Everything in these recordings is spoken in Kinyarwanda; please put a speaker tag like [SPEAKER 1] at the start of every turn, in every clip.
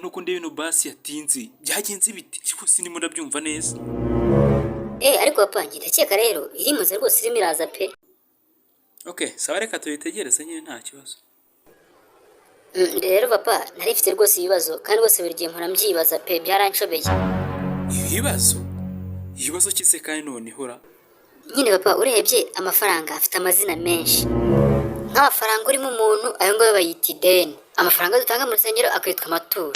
[SPEAKER 1] Nuko ndeba ino basi yatinze, byagenze bite? Rwose ndimo ndabyumva neza.
[SPEAKER 2] Eh, ariko papa, njye ndakeka rero iri mu nzira rwose, irimo iraza pe.
[SPEAKER 1] Okay, sawa, reka tuyitegereze nyine, nta kibazo.
[SPEAKER 2] Rero papa, nari mfite rwose ibibazo, kandi rwose buri gihe mpora mbyibaza pe, byaranshobeye.
[SPEAKER 1] Ibibazo? Ibibazo kise kandi noneho ra?
[SPEAKER 2] Nyine papa, urebye amafaranga afite amazina menshi. Nk'amafaranga urimo umuntu, ayo ngayo bayita ideni. Amafaranga dutanga mu rusengero akitwa amaturo.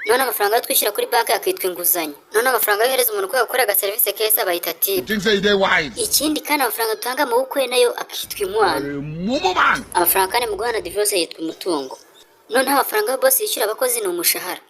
[SPEAKER 2] None amafaranga twishyura kuri banki akitwa inguzanyo. None amafaranga yohereza umuntu kubera gukora agaserivisi keza bayita tip.
[SPEAKER 3] Think say they wise.
[SPEAKER 2] Ikindi kandi, amafaranga dutanga mu bukwe nayo akitwa inkwano.
[SPEAKER 3] Mumu man.
[SPEAKER 2] Amafaranga kandi mu guhana divorce yitwa umutungo. Noneho amafaranga ya boss yishyura abakozi ni umushahara.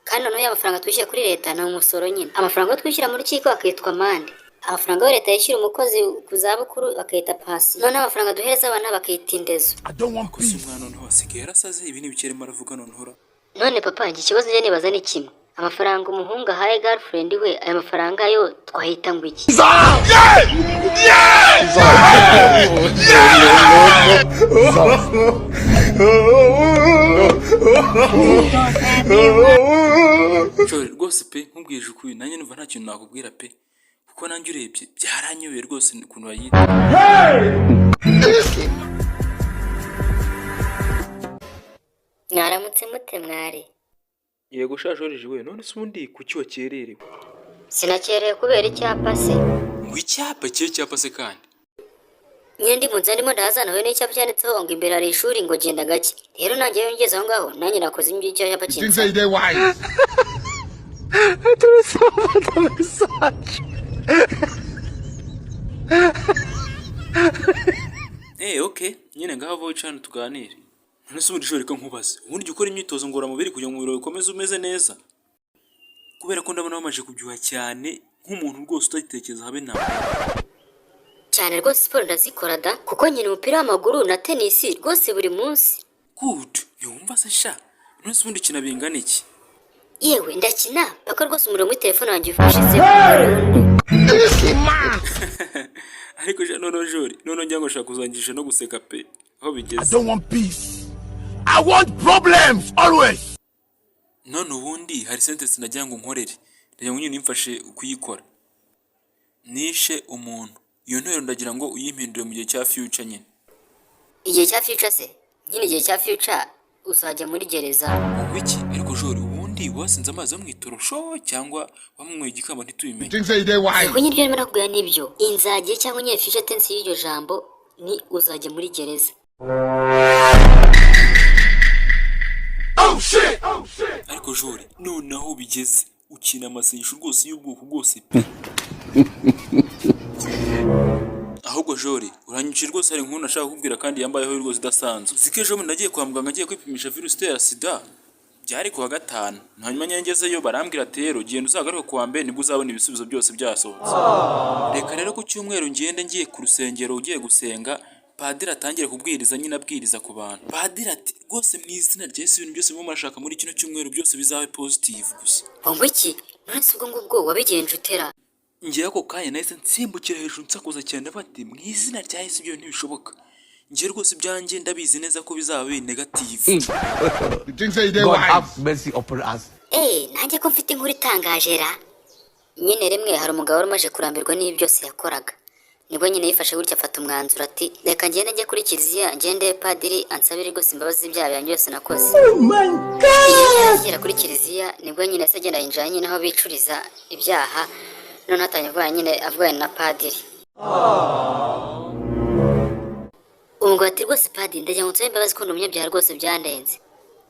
[SPEAKER 2] Kandi noneho ya mafaranga twishyura kuri leta ni umusoro nyine. Amafaranga twishyura mu rukiko akitwa amande. Amafaranga yo leta yishyura umukozi ku zabukuru bakayita pansiyo. Noneho amafaranga duhereza abana bakayita indezo.
[SPEAKER 3] I don't want
[SPEAKER 1] Gusa
[SPEAKER 3] peace.
[SPEAKER 1] umwana noneho asigaye yarasaze, ibi ni ibiki arimo aravuga noneho ra?
[SPEAKER 2] None papa, njye ikibazo njye nibaza ni kimwe: amafaranga umuhungu ahaye girlfriend we, ayo mafaranga yo twahita ngo iki?
[SPEAKER 1] Nshobora rwose pe, nkubwije ukuri, nanjye numva nta kintu nakubwira pe, kuko nanjye urebye byaranyobeye rwose ukuntu bayita.
[SPEAKER 2] Mwaramutse mute mwari?
[SPEAKER 1] Yego shaje we, none se ubundi kuki wakererewe?
[SPEAKER 2] Sinakerewe kubera icyapa se.
[SPEAKER 1] Ngo icyapa? Kihe cyapa se kandi?
[SPEAKER 2] Nyine ndi mu nzira ndimo ndahaza, nahuye n'icyapa cyanditseho ngo imbere hari ishuri, ngo genda gake. Rero nanjye iyo ngeze aho ngaho, nanjye nakoze ibyo icyo cyapa
[SPEAKER 3] Think
[SPEAKER 2] kinsaba.
[SPEAKER 3] say they wise.
[SPEAKER 1] Eh, okay, nyine ngaho vuba wicane tuganire. None se ubundi shobora, reka nkubaze, ubundi jya ukora imyitozo ngororamubiri kugira ngo umubiri wawe ukomeze umeze neza? Kubera ko ndabona wamaze kubyibuha cyane nk'umuntu rwose utagitekereza habe nawe.
[SPEAKER 2] Cyane rwose, siporo ndazikora da, kuko nkina umupira w'amaguru na tenisi rwose buri munsi.
[SPEAKER 1] Good, ntiwumva se sha? None se ubundi ukina bingana iki?
[SPEAKER 2] Yewe, ndakina paka rwose umuriro muri telefone wanjye ushizeho burundu.
[SPEAKER 3] Man.
[SPEAKER 1] Ariko sha noneho jori, noneho ngira ngo ushaka kuzangisha no guseka pe, aho
[SPEAKER 3] I
[SPEAKER 1] bigeze.
[SPEAKER 3] don't want peace. I want problems always.
[SPEAKER 1] None ubundi hari sentence nagira ngo nkorere, ndagira ngo nyine umfashe kuyikora. Nishe umuntu, iyo nteruro ndagira ngo uyimpindure mu gihe cya future nyine.
[SPEAKER 2] Igihe cya future se nyine? Igihe cya future uzajya muri gereza.
[SPEAKER 1] Ngo iki? Ariko jori, ubundi wasinze amazi yo mu itorosho cyangwa wamunyweye igikamba ntitubimenye?
[SPEAKER 3] Think say they wise.
[SPEAKER 2] Yego nyine, ibyo ndimo nakubwira nibyo. Inzagiye cyangwa nyine future tense y'iryo jambo ni uzajya muri gereza.
[SPEAKER 3] Oh shit. Oh shit.
[SPEAKER 1] Ariko jori, noneho bigeze ukina amasengesho rwose y'ubwoko bwose pe. Ahubwo jori, uranyiciye rwose, hari inkuru nashaka kukubwira kandi yambayeho rwose idasanzwe. Uzi ko ejo bundi nagiye kwa muganga ngiye kwipimisha virusi itera sida? Byari ku wa gatanu, hanyuma ngezeyo barambwira ati: "Rero genda uzagaruke ku wa mbere, nibwo uzabona ibisubizo byose byasohotse." Reka rero ku cyumweru ngende ngiye ku rusengero, ugiye gusenga, padiri atangire kubwiriza nyine, abwiriza ku bantu. Padiri ati: "Rwose mu izina rya Yesu, ibintu byose murimo murashaka muri kino cyumweru byose bizabe positive gusa."
[SPEAKER 2] Ngo iki? None se ubwo ngubwo wabigenje utera?
[SPEAKER 1] Ngewe ako kanya nahise nsimbukira hejuru, nsakuza cyane, ndavuga ati: "Mu izina rya Yesu, ibyo ntibishoboka, ngewe rwose ibyanjye ndabizi neza ko bizaba biri negative."
[SPEAKER 3] You think say they
[SPEAKER 4] God
[SPEAKER 3] wise.
[SPEAKER 4] have mercy upon us.
[SPEAKER 2] Eh, nanjye ko mfite inkuru itangaje ra. Nyine rimwe hari umugabo wari umaze kurambirwa n'ibi byose yakoraga. Nibwo nyine yifashe gutya, afata umwanzuro ati: "Reka ngende njye kuri kiliziya, ngende padiri ansabire rwose imbabazi z'ibyaha byanjye byose nakoze." Igihe akigera kuri kiliziya, nibwo nyine se agenda yinjira nyine aho bicuriza ibyaha. Noneho atangiye kuvugana nyine, avugana na padiri. Umugabo ati: "Rwose padiri, ndagira ngo nsabe imbabazi ko ndi umunyabyaha, rwose byandenze."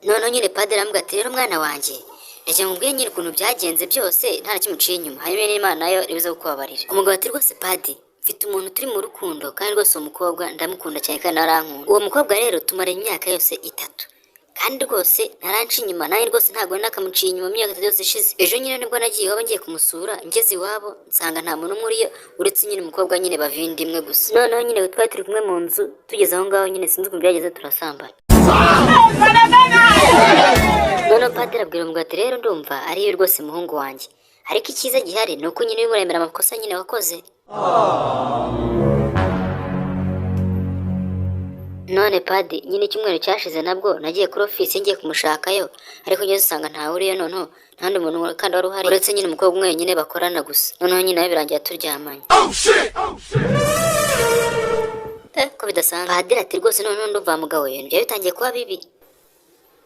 [SPEAKER 2] Noneho nyine padiri aramubwira ati: "Rero mwana wanjye, ndagira ngo umbwire nyine ukuntu byagenze byose, nta na kimwe uciye inyuma, hanyuma n'Imana nayo ibuze kukubabarira." Umugabo ati: "Rwose padi, mfite umuntu turi mu rukundo, kandi rwose uwo mukobwa ndamukunda cyane kandi nawe arankunda. Uwo mukobwa rero tumaranye imyaka yose 3, kandi rwose ntaranca inyuma, nanjye rwose ntabwo nakamuciye inyuma mu myaka 3 yose ishize. Ejo nyine nibwo nagiye iwabo ngiye kumusura, ngeze iwabo nsanga nta muntu umwe uriyo uretse nyine umukobwa nyine bavinda imwe gusa. Noneho nyine twari turi kumwe mu nzu, tugeze aho ngaho nyine sinzi ukuntu byageze turasambana." Noneho padiri abwira umugabo ati: "Rero ndumva ariyo rwose muhungu wanjye, ariko icyiza gihari ni uko nyine urimo uremera amakosa nyine wakoze." None padi, nyine icyumweru cyashize nabwo nagiye kuri ofisi ngiye kumushakayo, ariko ngeze usanga ntawe uriyo. Noneho nta wundi muntu kandi wari uhari uretse nyine umukobwa umwe wenyine bakorana gusa. Noneho nyine nawe birangira turyamanye. Ko bidasanzwe! Padiri ati: "Rwose noneho ndumva mugabo ibintu byari bitangiye kuba bibi."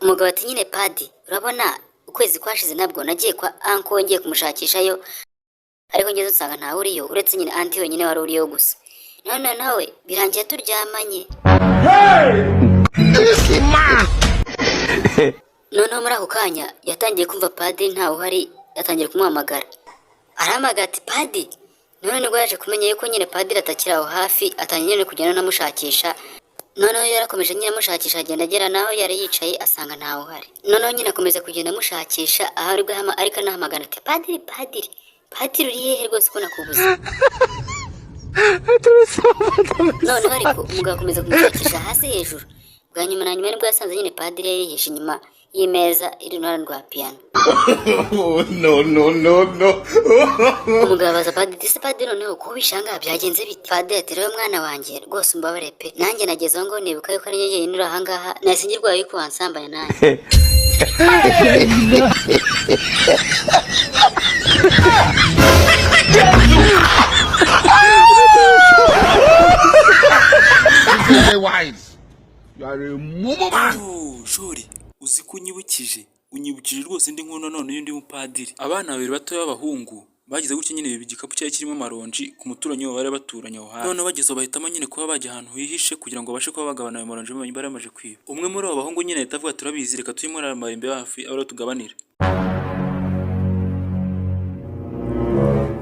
[SPEAKER 2] Umugabo ati: "Nyine padi, urabona ukwezi kwashize nabwo nagiye kwa uncle ngiye kumushakishayo, ariko ngeze nsanga ntawe uriyo uretse nyine aunty wenyine wari uriyo gusa. None nawe birangiye turyamanye."
[SPEAKER 3] Man.
[SPEAKER 2] Noneho muri ako kanya yatangiye kumva padiri ntawe uhari, yatangiye kumuhamagara, arahamagara ati: "Padi!" None nibwo yaje kumenya yuko nyine padiri atakiri aho hafi. Atangiye nyine kugenda anamushakisha. Noneho yarakomeje nyine amushakisha, agenda agera naho yari yicaye asanga ntawe uhari. Noneho nyine akomeza kugenda amushakisha aho ari bwahama, ariko anahamagara ati: "Padiri, padiri, padiri, uri hehe rwose ko nakubuze?" Noneho ariko umugabo akomeza kumushakisha hasi hejuru. Bwa nyuma na nyuma nibwo yasanze nyine padiri yari yihishe inyuma y'imeza iri iruhande rwa piyano.
[SPEAKER 3] Oh, no, no, no, no.
[SPEAKER 2] Umugabo abaza padiri ese: "Padiri, noneho ko wishangaha byagenze bite?" Padiri ati: "Rero mwana wanjye, rwose umbabare pe, nanjye nageze aho ngaho nibuka yuko ari njye jyenyine uri ahangaha, nahise ngirwaye yuko wansambanya nanjye."
[SPEAKER 3] Very wise. You are a mumu man.
[SPEAKER 1] Oh, Jori, uzi ko unyibukije rwose indi nkuru none y'undi mupadiri. Abana babiri batoya b'abahungu bagize gutya nyine biba igikapu cyari kirimo amaronji ku muturanyi wabo bari baturanye aho hafi. Noneho bageze aho bahitamo nyine kuba bajya ahantu hihishe kugira ngo babashe kuba bagabana ayo maronji bari bamaze kwiba. Umwe muri abo bahungu nyine ahita avuga: "Turabizi, reka tujye muri ayo marimbi hafi abe ariho tugabanira."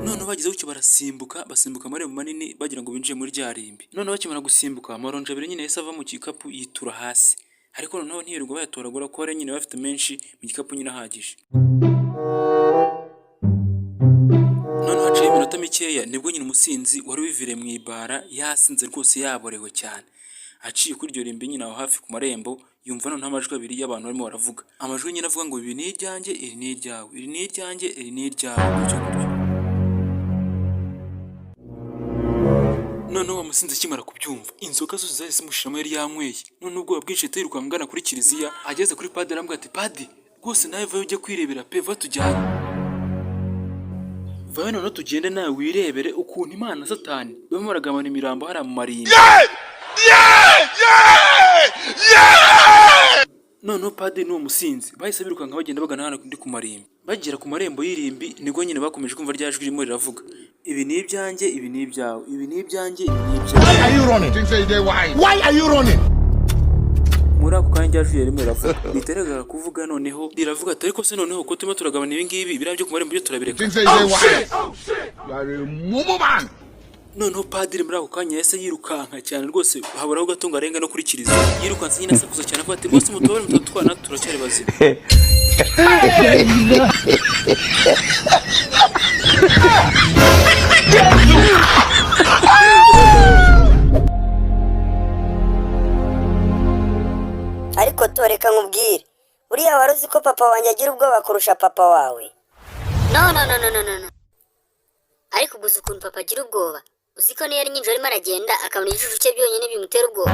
[SPEAKER 1] Noneho bagize gutyo barasimbuka, basimbuka amarembo manini bagira ngo binjire muri rya rimbi. Noneho bakimara gusimbuka, amaronji abiri nyine yahise ava mu gikapu yitura hasi, ariko noneho ntiyirirwa bayatoragura kuko bari nyine bafite menshi mu gikapu nyine ahagije. Noneho haciyeho iminota mikeya nibwo nyine umusinzi wari wiviriye mu ibara, yasinze rwose yaborewe cyane, aciye kuri iryo rimbi nyine aho hafi ku marembo, yumva noneho amajwi abiri y'abantu barimo baravuga, amajwi nyine avuga ngo: "Ibi ni iryanjye, iri ni iryawe, iri ni iryanjye, iri ni iryawe," gutyo gutyo. Noneho wa musinzi akimara kubyumva, inzoga zose zahise zimushiramo yari yanyweye. Noneho ubwoba bwinshi ahita yirukanka agana kuri kiliziya. Ageze kuri padiri aramubwira ati: "Padi, rwose nawe vayo ujye kwirebera pe, va tujyane, vayo noneho tugende nawe wirebere ukuntu Imana na Satani barimo baragabana imirambo hariya mu marimbi."
[SPEAKER 3] Yeah! Yeah! Yeah!
[SPEAKER 1] Noneho padiri n'uwo musinzi bahise birukanka bagenda bagana hano ndi ku marimbi. Bagera ku marembo y'irimbi nibwo nyine bakomeje kumva rya jwi ririmo riravuga: "Ibi ni ibyanjye, ibi ni ibyawe, ibi ni ibyanjye, ibi ni ibyawe."
[SPEAKER 3] Why are you running? Think say you dey wise. Why are you running?
[SPEAKER 1] Muri ako kanya rya jwi ririmo riravuga riteregara kuvuga, noneho riravuga ati: "Ariko se noneho ko turimo turagabana ibi ngibi, biriya byo ku marembo byo turabireka?"
[SPEAKER 3] Think say you dey wise. You are a mumu man.
[SPEAKER 1] Noneho padiri muri ako kanya yahise yirukanka cyane rwose, haburaho gato ngo arenge no kuri kiliziya. Yirukanse nyine asakuza cyane avuga ati: "Rwose mutubare, mutatutwana, turacyari bazima."
[SPEAKER 4] Ariko toreka nkubwire, buriya wari uzi ko papa wanjye agira ubwoba kurusha papa wawe?
[SPEAKER 2] No, no, no, no, no, no, no! Ariko gusa ukuntu papa agira ubwoba, uzi ko niyo ari nijoro arimo aragenda akabona igicucu cye byonyine bimutera ubwoba?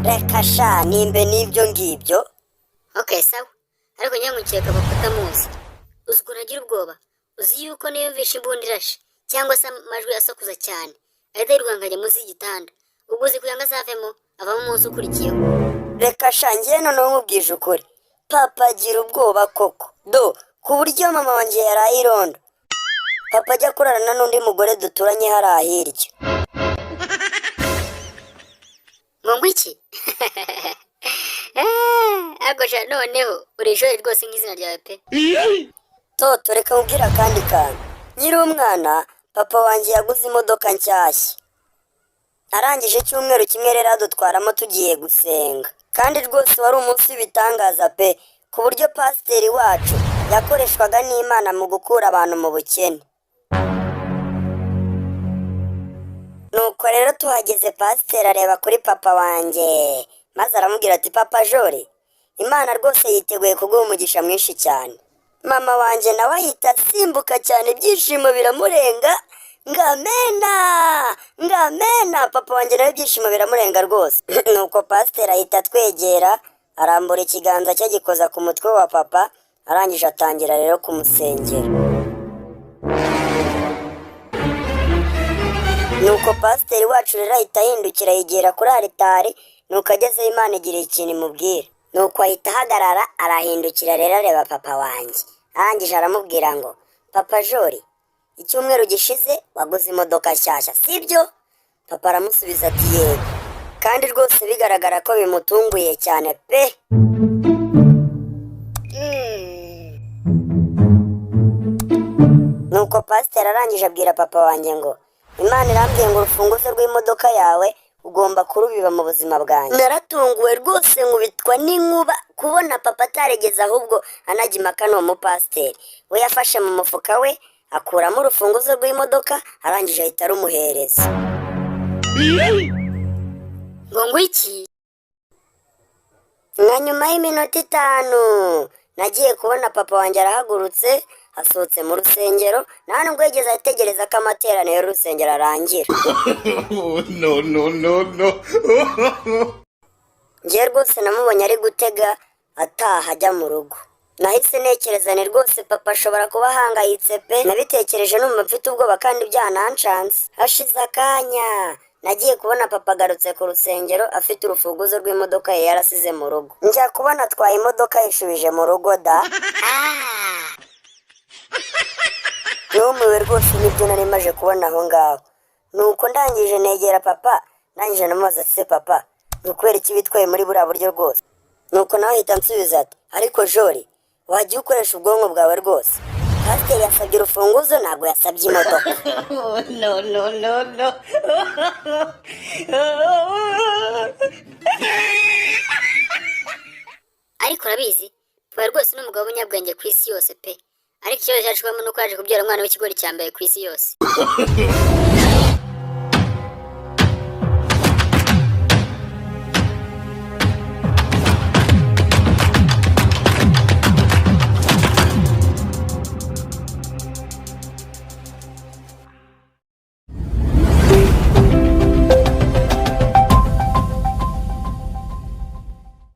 [SPEAKER 4] Reka sha, nimbe n'ibyo ngibyo.
[SPEAKER 2] Okay, sawa, ariko nyamukeka papa utamuzi. Uzi ukuntu agira ubwoba? Uzi yuko niyo yumvishe imbunda irashe cyangwa se amajwi asakuza cyane ahita yirukanka akajya munsi y'igitanda? Ubwo uzi kugira ngo azavemo, avamo umunsi ukurikiyeho.
[SPEAKER 4] Reka sha, ngewe noneho nkubwije ukuri, papa agira ubwoba koko do, ku buryo mama wanjye yaraye irondo, papa ajya kurarana n'undi mugore duturanye hariya hirya.
[SPEAKER 2] Ngo ngwiki? Ariko sha, noneho uri ishuri rwose nk'izina ryawe pe.
[SPEAKER 4] Toto, reka nkubwire akandi kantu. Nkiri umwana, papa wanjye yaguze imodoka nshyashya. Arangije icyumweru kimwe rero adutwaramo tugiye gusenga, kandi rwose wari umunsi w'ibitangaza pe, ku buryo pasiteri wacu yakoreshwaga n'Imana mu gukura abantu mu bukene. Nuko rero tuhageze, pasiteri areba kuri papa wanjye maze aramubwira ati: "Papa Jore, Imana rwose yiteguye kuguha umugisha mwinshi cyane." Mama wanjye nawe ahita asimbuka cyane, ibyishimo biramurenga. Ngamena, ngamena! Papa wanjye nawe ibyishimo biramurenga rwose. Nuko pasiteri ahita atwegera, arambura ikiganza cye agikoza ku mutwe wa papa, arangije atangira rero kumusengera. Nuko pasiteri wacu rero ahita ahindukira yegera kuri aritari. Nuko agezeyo, Imana igira ikintu imubwira. Nuko ahita ahagarara, arahindukira rero areba papa wanjye, arangije aramubwira ngo: "Papa Jori, icyumweru gishize waguze imodoka nshyashya, sibyo?" Papa aramusubiza ati: "Yego." Kandi rwose bigaragara ko bimutunguye cyane pe. Nuko pasiteri arangije abwira papa wanjye ngo: "Imana irambwiye ngo urufunguzo rw'imodoka yawe ugomba kurubiba mu buzima bwanjye." Naratunguwe rwose, nkubitwa n'inkuba kubona papa atarigeze ahubwo anajya impaka n'uwo mupasiteri. We yafashe mu mufuka we akuramo urufunguzo rw'imodoka, arangije ahita arumuhereza.
[SPEAKER 2] Ngo ngwiki?
[SPEAKER 4] Nka nyuma y'iminota 5 nagiye kubona papa wanjye arahagurutse, asohotse mu rusengero, nta nubwo yigeze ategereza ko amateraniro y'urusengero arangira.
[SPEAKER 3] No, no, no, no.
[SPEAKER 4] Njyewe rwose namubonye ari gutega ataha ajya mu rugo. Nahise ntekereza ni rwose papa ashobora kuba ahangayitse pe. Nabitekereje numva mfite ubwoba kandi byananshanze. Hashize akanya nagiye kubona papa agarutse ku rusengero afite urufunguzo rw'imodoka ye yarasize mu rugo. Njya kubona atwaye imodoka yishubije mu rugo da. Numiwe rwose nibyo nari maje kubona aho ngaho. Nuko ndangije negera papa, ndangije namubaza: "Se papa, ni ukubera iki witwaye muri buriya buryo rwose?" Nuko nawe ahita ansubiza ati: "Ariko Jori, wajya ukoresha ubwonko bwawe rwose. Pasiteri yasabye urufunguzo, ntabwo yasabye imodoka."
[SPEAKER 5] No, no, no, no.
[SPEAKER 2] Ariko urabizi, papa rwose ni umugabo w'umunyabwenge ku isi yose pe. Ariko ikibazo cyacu kubamo ni uko yaje kubyara umwana w'ikigori cya mbere ku isi yose.